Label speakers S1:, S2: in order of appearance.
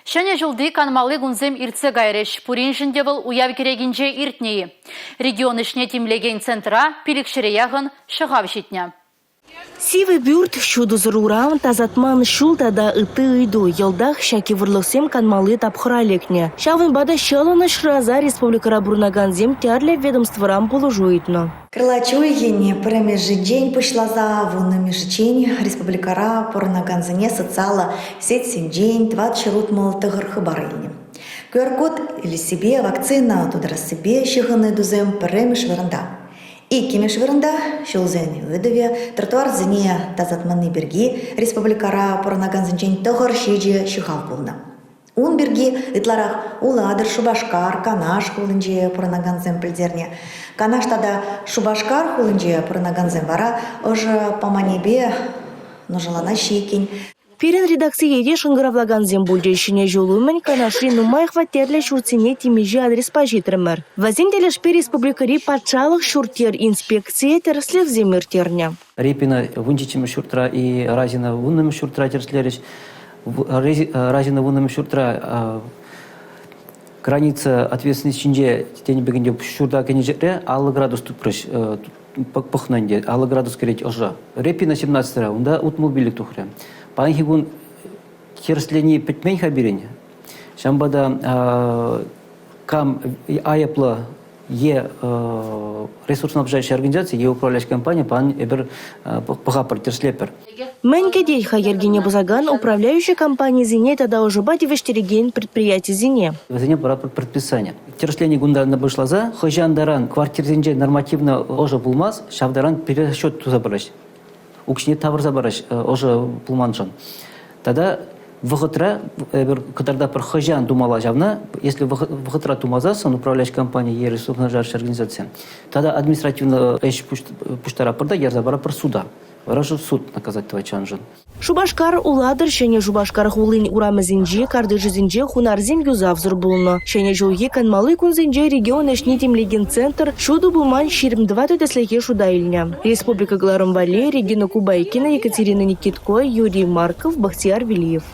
S1: Ҫӗнӗ ҫулти канмалли кунсем иртсе кайрӗҫ. Пуриншӗн те вӑл уяв кӗрекинче иртнӗ-и? Регион ӗҫне тимлекен центра пилӗкҫӗре яхӑн ҫӑхав ҫитнӗ.
S2: Сивӗ пӳрт, ҫутӑсӑр урам, тасатман ҫул тата ытти ыйту йӑлтах ҫак йывӑрлӑхсем канмалли тапхӑра лекнӗ. Ҫавӑнпа та ҫӑлӑнӑҫ шыраса республикӑра пурӑнакансем тӗрлӗ ведомствӑран пулӑшу ыйтнӑ.
S3: Кӑрлач уйӑхӗн пӗрремӗшӗнчен пуҫласа вуннӑмӗшӗччен республикӑра пурӑнакансене социаллӑ сетьсенчен 469 хыпар илнӗ. QR-код илессипе, вакцина тутарассипе ҫыхӑннӑ ыйтусем пӗрремӗш вырӑнта. Иккӗмӗш вырӑнта ҫулсен ыйтӑвӗ, тротуарсене тасатманни пирки республикӑра пурӑнакансенчен 97 ҫӑхав пулнӑ. Ун пирки ытларах Улатӑр, Шупашкар, Канаш хулинче пурӑнакансем пӗлтернӗ. Канаш тата Шупашкар хулинче пурӑнакансем вара ӑшӑ паманӗпе нушаланаҫҫӗ иккен.
S2: Пирӗн редакцие те шӑнкӑравлакансем пулчӗҫ. Ҫӗнӗ ҫул умӗн Канашри нумай хваттерлӗ ҫуртсене темиҫе адреспа ҫитрӗмӗр. Вӗсен тӗлӗшпе республикӑри патшалӑх ҫурт-йӗр инспекцийӗ тӗрӗслевсем ирттернӗ.
S4: Репина вунҫиччӗмӗш ҫуртра и Разина вуннӑмӗш ҫуртра тӗрӗслерӗҫ. Разина вуннӑмӗш ҫуртра граница ответственность ҫинче тенӗ пек ӗнтӗ ҫурта кӗнӗ ҫӗре 50 градус тупрӗҫ пӑхнӑ ӗнтӗ, 50 градус кӗрет ӑшӑ. Репина 17-ра, унта 65 тухрӗ. Паянхи кун хӗреслени пӗтмен-ха пирӗн. Ҫавӑнпа та кам айӑплӑ е ресурсоснабжающая организация, е управляющая компания пан эпир пӑхатпӑр, тӗрӗслетпӗр.
S2: Мӗн кӗтет-ха йӗркене пӑсакан управляющи компанисене тата ӑшӑпа тивӗҫтерекен предприятисене?
S4: Вӗсене паратпӑр предписание. Тӗрӗслени кунтан пуҫласа хӑҫан таран квартирсенче нормативно ӑшӑ пулмасть, ҫав таран перерасчет туса параҫ. Укҫине тавӑрса параҫ ӑшӑ пулманшӑн. Тата вӑхӑтра эпир кӑтартатпӑр хӑҫан тумалла ҫавна, если вӑхӑтра тумасассӑн управляющая компания е ресурсно организация, тата административно ӗҫ пуҫтаратпӑр та ярса паратпӑр суда. Вара суд наказать тӑвать ҫавӑншӑн.
S2: Шупашкар, Улатӑр, Ҫӗнӗ Шупашкар хулин урамӗсенче, картишӗсенче хунарсем юсавсӑр пулнӑ. Ҫӗнӗ ҫулхи канмалли кунсенче регион ӗҫне тимлекен центр ҫутӑ пулман 24 тӗслӗхе шута илнӗ. Республика кӑларӑм валли Регина Кубайкина, Екатерина Никитко, Юрий Марков, Бахтияр Велиев.